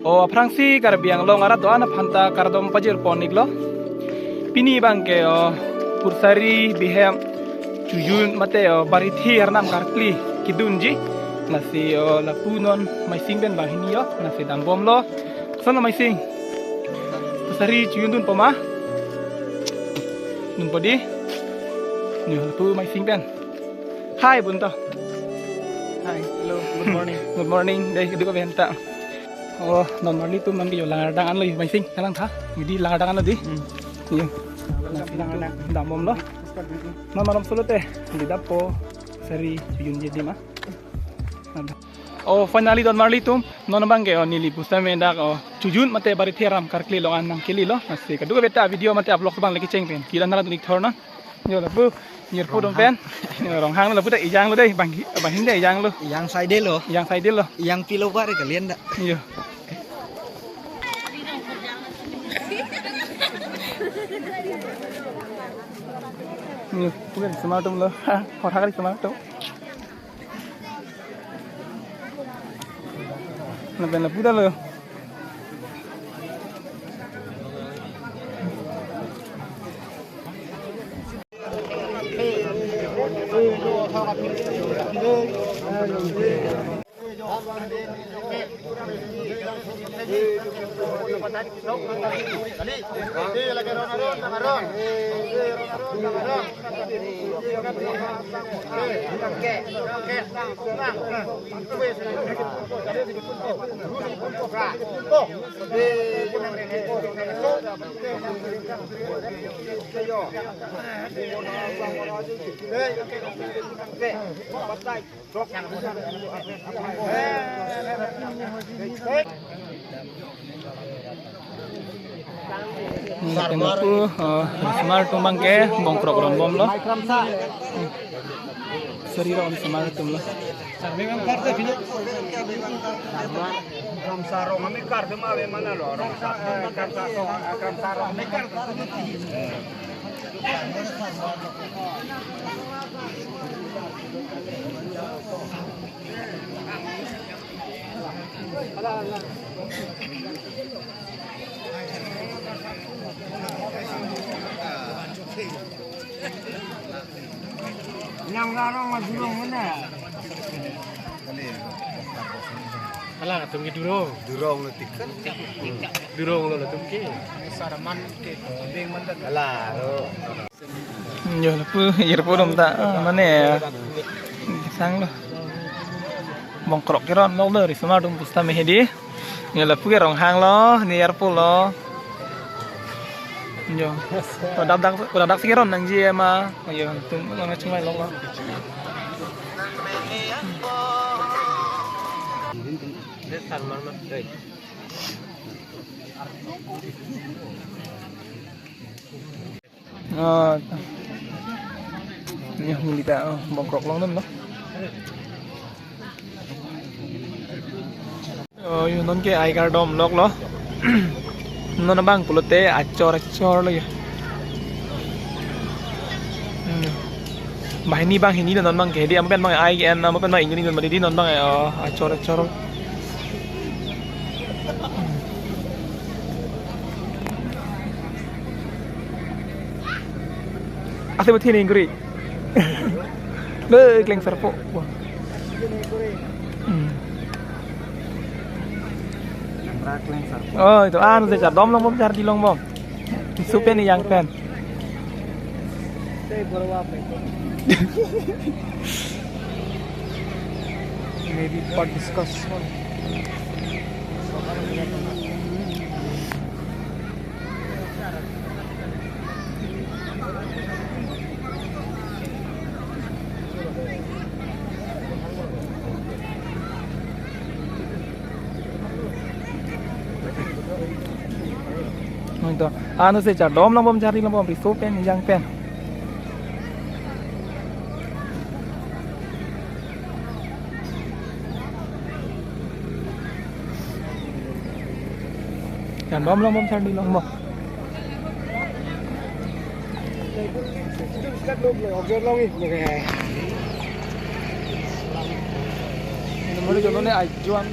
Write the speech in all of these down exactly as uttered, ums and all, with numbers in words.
O aphrangsi Karbi Anglong arat do-an aphanta kardom pajir pon-iklo. Pini abangke o Pursari Bihem Chojun mate o Barithe arnam karkli kedunji. Lasi o lapu non Maising pen banghini o, lasi dambomlo. Koson lo Maising? Pursari Chojun dunpo ma? Dunpo dei. Yo, lapu Maising pen. Hi, Bunto. Hi, hello, good morning. Good morning. Dei, keduk benta. Oh, non marli atum nangkelang ardang anlo, Maising, kalang tha. Dei lang ardang anlo dei. Hmm. Yo. Lang ardang. Dambomlo. Non malom solo te. Dei dappo. Sari Chojun je dei ma. Oh, finally, non marli atum, non abangke o neli pusitame dak o Chojun mate Barithe arnam karkli along an nangkelilo. Lasi kadokave ta video mate vlog abang lake cheng pen. Kiran nala tunik thor na. Yo lapu, Nirpu dong pen. Yo, Ronghang lapu ta ejang lo dei, bang, bang hinde ejang lo. Ejang saidelo. Ejang saidelo. Ejang pilo bare kalian da. Yo. Yo, bukan semalam lo. Orang hari semalam. Lapen lapu ta lo. Lapen lapu, oh, risomar atum abangke bongkrok ronbomlo. Sari ron risomar atum lo. Nang larong ma durong mana? Ala atum ke durong. Durong lo tikan. Durong lo atum ke. Saraman ke beng mandat. Ala ro. Yo lapu, yo lapu dum ta, ah, mane, sang lo. Bongkrok keron lo lo, risomar atum pusitame hedi. Yo lapu ke Ronghang lo, ne Yarpo lo. Yo. Udah dak, udah dak si keron nangji ma. Yo, atum lo nang chumai lo lo. Ah, ta. Ini huli ta, oh, bongkrok longdunlo. Oh, yo non ke ai kardom lok lo. Non abang pulote achor achor lo yo. Hmm. Banghini banghini lo non abangke hedi, amen abang ai ke-en, amen abang ingjun ingjun mati di non abang, oh, achor achor. Ase bethi ni guri. Le kleng serpo. Wah. Hmm. Kamera kleng serpo. Oh, itu anu si chardom longbom, chardi longbom. Supen ni yang pen. Maybe part discuss. Anu si chardom longbom, chardi longbom, riso pen, ejang pen. Chardom longbom, chardi longbom. Nomor jono ne ajuan.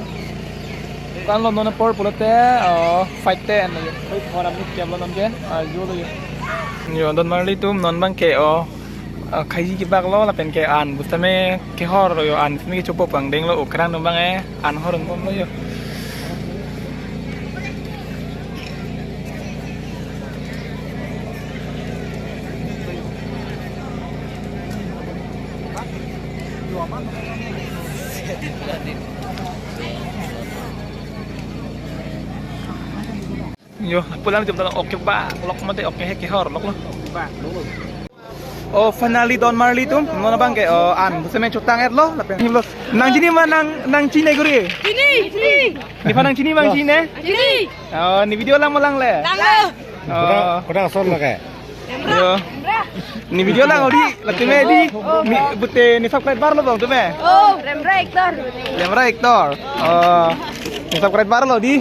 Tan lo non apor pulote, oh, five ten lo yo. Five four amni kep lo non ke, ah, jo lo yo. Yo, don marli atum non abang ke, oh, ah, khaji kebak lo lapen ke an. Bus tame kehor lo yo, an simi kechopo pangdeng lo, okrang non abang eh, an hor bom lo yo. Yo, pulang jam dalam oke ba, lok mate oke he kehor lok lo. Oh, finally don marli atum, non abang ke, oh, an, bus tame chotang et lo, lapen lo. Nangchini ma nang, nangchini guri? Chini, chini. Nephan nangchini ma nangchini? Chini. Oh, ne video lang mo langle? Lang lo. Oh. Kodak, kodak asol lake. Yo. Ne video lang di, latum eh di. Ne, bute ne subscriber lo bang atum eh. Oh, Remra actor. Remra actor. Oh. Ne subscriber lo di.